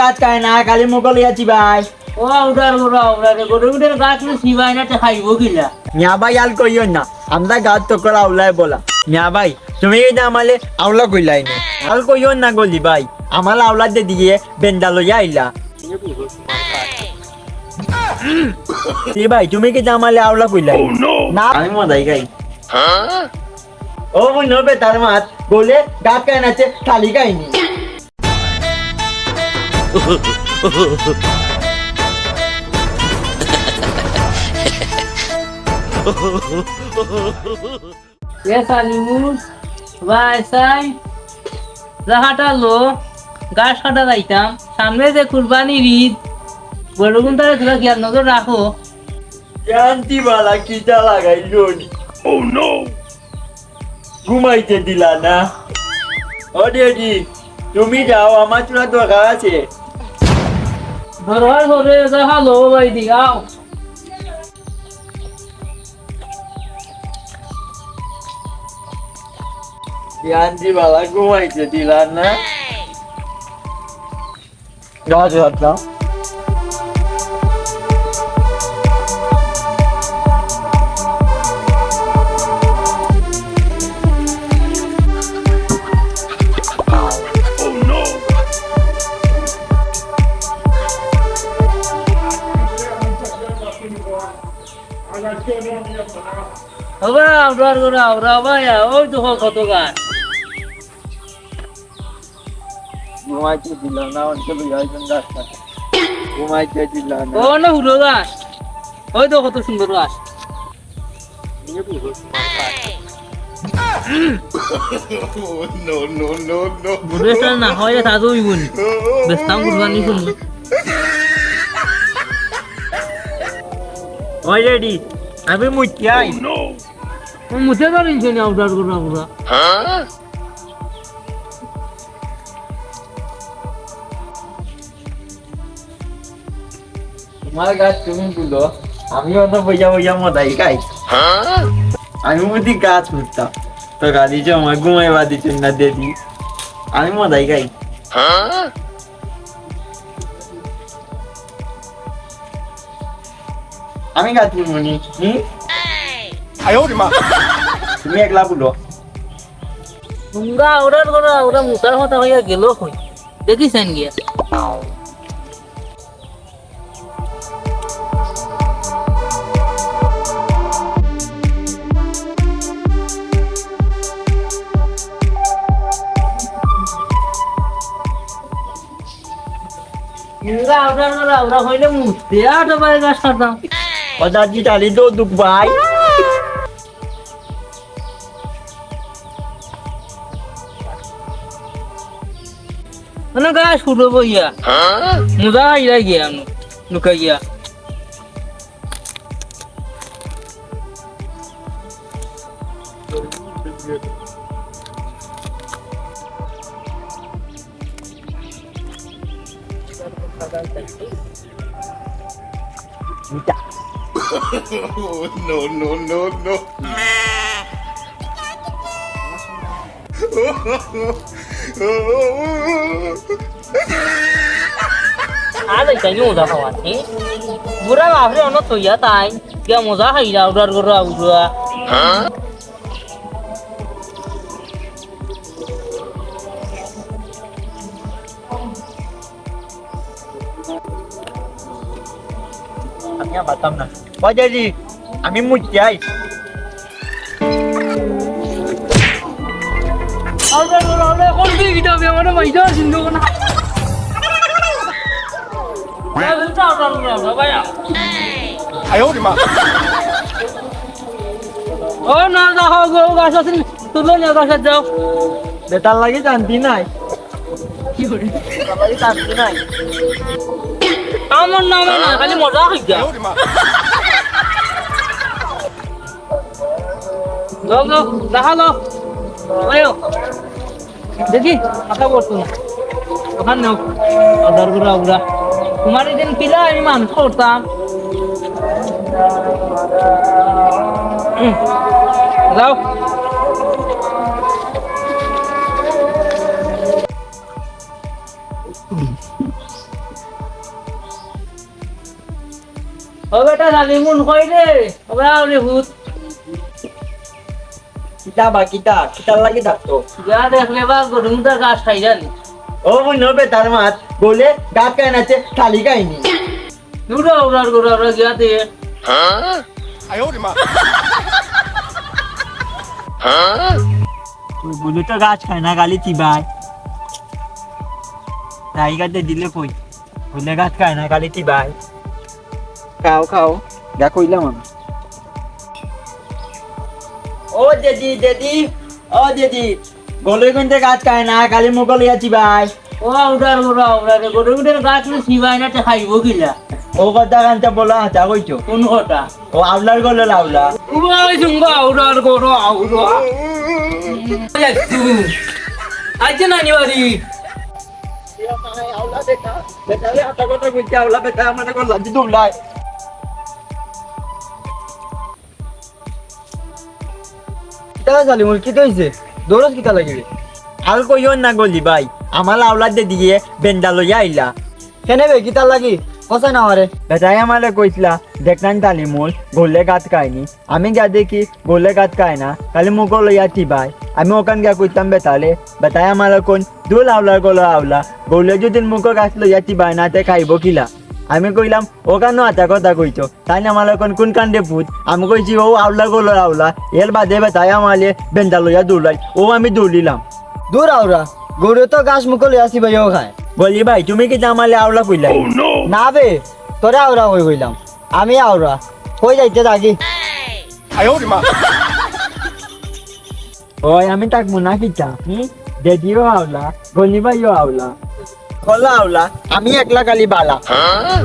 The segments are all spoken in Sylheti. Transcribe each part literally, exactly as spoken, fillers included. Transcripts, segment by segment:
গাছ খায় না, খালি মুখো লইয়া চিবায়। ও আউলার গরু, আউলার গরু, উঠে গাছ নিয়ে চিবায় না, তে খাইবো কিলা? মিয়া ভাই, আল কইও না, আমরা গাছ তো করে আউলায় বলা। মিয়া ভাই, তুমি কিতা আমারে আউলা কইলায় নি? আল কইও না গলি ভাই, আমার আউলা দে দিয়ে বেন্দা লইয়া আইলা। এ ভাই, তুমি কিতা আমারে আউলা কইলায় নি? না। আমি মদাই খাই। ও বইন, বেটার মাত, বলে গাছ খায় না, তে খালি খাইনি। এ সালিমু, ভাই সাই, জাহাটা লো, গাছ কাটা যাইতাম, সামনে যে কুরবানির ঈদ, গরুগুন তারা তোরা খেয়াল নজর রাখো। জানতি বালা কিতা লাগাইলো নি? Oh no! ঘুমাইতে দিলা না। ও ডেডি, তুমি যাও, আমার তোরা দরকার আছে। দরকার করে দেখা লো ভাই দি, আও। জানতি বালা ঘুমাইতে দিলা না। যা, যা, যা। ওবা, আউলার গরু, আউলা ভাই, ওই দেখো কত গাছ। ঘুমাইতে দিল না, অঞ্চল হইয়া একজন গাছ কাটে। ঘুমাইতে দিল না। ও না, হুলো গাছ। ওই তো কত সুন্দর গাছ। No, no, no, no. বুঝে না, হয় তা তো হইব নি। বেচতাম কুরবানি করবো। ওই রেডি, আমি মুইতে আই। ও মুইতে ধরিস নি, আউলার গরু, আউলা। তোমার গাছ তুমি তুলো, আমি অত বইয়া বইয়া মদাই খাই। আমি বুঝি গাছ উঠতাম, তো গালি যে আমার ঘুমাইবা দিচ্ছেন না দেদি, আমি মদাই খাই। আমি গাছ তুলবো নি, হুম? তুমি একলা বলো। তোমরা ওরা, ওরা, ওরা মুতার কথা হইয়া গেল কই? দেখিস আইন গিয়া। ইন্দা আউরা, আউরা, আউরা কইলে মুতে, আর তো ভাই গাছ কাটতাম। ও দাদি, তালি দো দুখ ভাই। মানে গাছ ফুটো বইয়া। মুজা ইরা গিয়া আনো, লুকাই গিয়া। No, no, no, no. আরে, তাই মজা খাওয়া, হুম? বুড়া বাপরে, অন্য তৈয়া তাই। কিয়া মজা খাইরা, উড়ার গরু উড়া। আমি আর পারতাম না। ও দাদি, আমি মুতে আই। আরে, আরে, আরে, কোন দিকে গিয়ে যাবে? আমার ভাই যা সিন্ধু কোনা। ও না, দেখো, গো, গাছ আছে, তুলো নিয়ে গাছে যাও। বেটার লাগি জানতি নাই। কি করে? বেটার লাগি জানতি নাই। আমার নাম না, খালি মজা হই যায়। যাও, যাও, দেখা যাও। ওই, দেখি, আশা করতো না। ওখান নেও। আদার গুড়া উড়া। তোমার এই দিন পিলা আমি মানুষ করতাম। হুম। যাও। ও বেটা, জালিমুন কই রে? ওরা রে ভূত। কিতা বা কিতা? কিতার লাগি ডাকতো? যা দেখলে বা গরু মুতার গাছ খাই জানি। ও বইন, ও বেটার মাত, বলে গাছ খায় না, সে খালি খায়নি। দূর হ, ওরার গরু, ওরা গিয়া দে। তুই বলি তো গাছ খায় না, খালি চিবায়। তাই গাছে দিলে কই? বলে গাছ খায় না, খালি চিবায়। খাও, খাও। গা কইলাম আমি। ও দিদি, দিদি, ও দিদি, গরু কিন্তু গাছ খায় না, খালি মুখো লইয়া চিবায়। ও আউরার গরু, আউরার গরু, গরু কিন্তু গাছ চিবায় না, তে খাইবো কিলা? ও কথা কানতে বলা, হাছা কইছো। কোন কথা? ও আউলার গরু আউলা। ওই শুনবো আউরার গরু, আউরা। আইছে নানি বাড়ি। আউলা বেটা, বেটা, আতা কথা কইছে, আউলা বেটা, আমার এখন লাঠি দৌড়ায়। কিতা জালিমুল, কিতা অইছে? দৌড়স কিতা লাগি রে? আর কইও না গলি ভাই, আমার আওলাদে দিয়ে বেন্দা লইয়া আইলা। কেনে বে, কিতা লাগি? কসে না মারে। বেটায় আমারে কইছলা, দেখলাম জালিমুল, গরুয়ে গাত খায়নি। আমি গিয়া দেখি, গরুয়ে গাত খায় না, খালি মুখো লইয়া চিবায়। আমি অখান গিয়া কইতাম বেটারে, বেটায় আমারে কইন, "দূর আওলার গরু আওলা, গরুয়ে যদি মুখো গাত লইয়া চিবায় না, তে খাইবো কিলা?" আমি কইলাম, "অখানও হাছা কথা কইছো।" তাইন আমারে কইন, "কুন কাণ্ডে ভূত?" আমি কইছি, "ও আওলার গরু আওলা।" এর বাদে বেটায় আমারে বেন্দা লইয়া দৌড়াইল, ও আমি দৌড়িলাম। দূর আওরা, গরুয়ে তো গাছ মুখো লইয়া চিবাইয়াও খায়। গলি ভাই, তুমি কিতা আমারে আওলা কইলায়? না বে, তোরে আওরা কই কইলাম? আমি আওরা। কই যাইতে থাকি? ওই, আমি থাকমু না কিতা? হুম? দিদিও আওলা, গনি ভাইও আওলা। হকল আওলা, আমি একলা খালি বালা।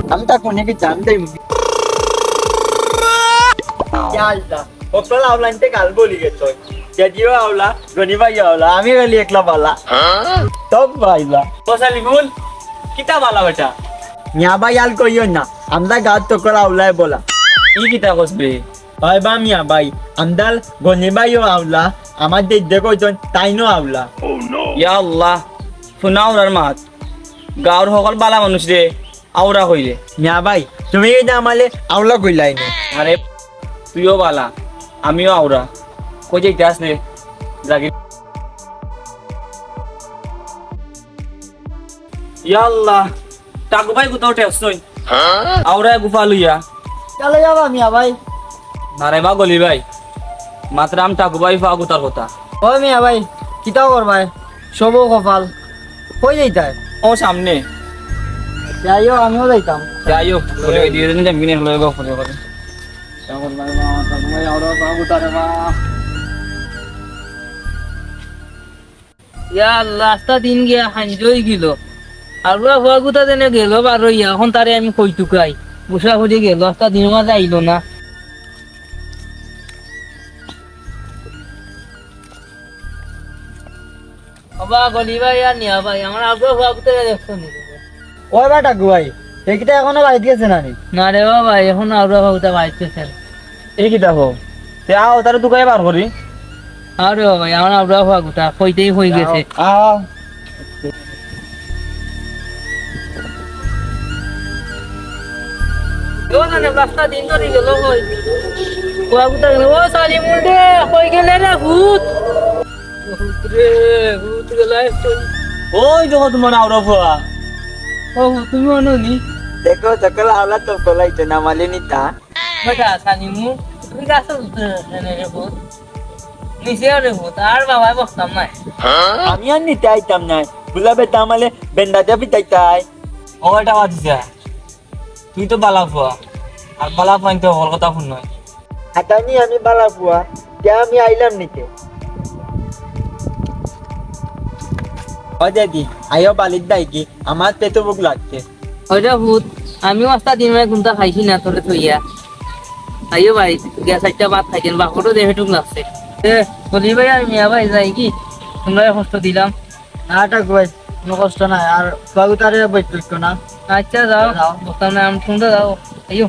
আমি থাকমু না কিতা? আমি যাইমু। ইয়া আল্লাহ, হকল আওলাইন্তে গাল বলি গেছে। দিদিও আওলা, গনি ভাইও আওলা, আমি খালি একলা বালা। তো ভাইবা। ও সালিমুল, কিতা বালা বেটা? মিয়া ভাই, আর কইও না, আমরা গাঁওত হকল আওলায় বালা। ই কিতা কস বে? অয় বা মিয়া ভাই, আমরার গনি ভাইও আওলা, আমার দিদিয়ে কইছইন তাইনও আওলা। ইয়া আল্লাহ, হুনা আওরার মাত। গাঁওর হকল বালা মানুষরে আওরা কইরে। মিয়া ভাই, তুমি কিতা আমারে আওলা কইলায় নি? আরে, তুইও বালা, আমিও আওরা। কই যাইতাস রে? জাগি। ইয়া আল্লাহ, টাকু ভাই কুথাও ঠেকছইন। আওরায় গুফা লইয়া। কালে যাবা মিয়া ভাই? না রে বা গলি ভাই, মাতরাম টাকু ভাই ফুয়া গুতার কথা। ও মিয়া ভাই, কিতাও করবায়, সবও কপাল। কই যাইতায়? ও সামনে। যাইও, আমিও যাইতাম। যাইও, বলে দুইজনে যাম কিনে হলো গো, ফোনে করে। কেমন লাগে মা, টাকু ভাই, আওরা ফুয়া গুতারে মা। ইয়া আল্লাহ, আস্তা দিন গিয়া হাইঞ্জ অই গেল। আওরা ফুয়া গুতা যেনে গেল বার অইয়া, অখন তারে আমি কই তুকাই। বুসা করি গেল, আস্তা দিনর মাঝে আইল না। ওবা, গলি ভাই আর নিয়া ভাই, আমার আওরা ফুয়া গুতারে দেখছো নি? ওই বা টাকু ভাই, হে কিতা অখনো বাড়িত গেছে না নি? না রে বাবা, অখনো আওরা ফুয়া গুতা বাড়িত গেছে না। ই কিতা কও? তে আও, তারে তুকাইয়া বার করি। আরে বাবা, আমার আওরা ফুয়া গুতা, কইতেই কই গেছে। আও। ও জানে, আস্তা দিন ধরি গেল কই? ফুয়া গুতা গেল, ও সালিমুল রে, কই গেলে রে ভূত? ভূত রে, ভূত গেলায় কই? ওই দেখো তুমার আওরা ফুয়া। ও, তুমি অনো নি? দেখো, হকল আওলা তো কলাইছে না, মালিনি তা। বেটা, সালিমু, তুমি গাছে উঠতে রে ভূত। নিচে রে ভূত, আর বাবায় বসতাম নায়। আমি আর নিতে আইতাম নায়। বুলা বেটা আমারে বেন্দাতে পিটাইতায়। ও, এটা বাদ দিয়া। তুই তো বালা ফুয়া, আর বালা ফুয়াইন্তে হকল কথা হুনইন। আতানি আমি বালা ফুয়া, তে আমি আইলাম নিতে। ও দিদি, আইও বাড়িত যাইগি, আমার পেটো ভুক লাগছে। ওই রে ভূত, আমিও আস্তা দিন মানে কুন্তা খাইছি না তোরে থইয়া। আইও ভাই, গিয়া চাইরটা ভাত খাইতেন, বাপরও দেহে টুক লাগছে। এ, গলি ভাই আর মিয়া ভাই যাইগি, তুমরারে কষ্ট দিলাম। না, টাকু ভাই, কুনু কষ্ট নাই। আর ফুয়া গুতারে বইত কইতো না। আচ্ছা, যাও। যাও। বসতাম না, আমি শুনতে যাও। আইও।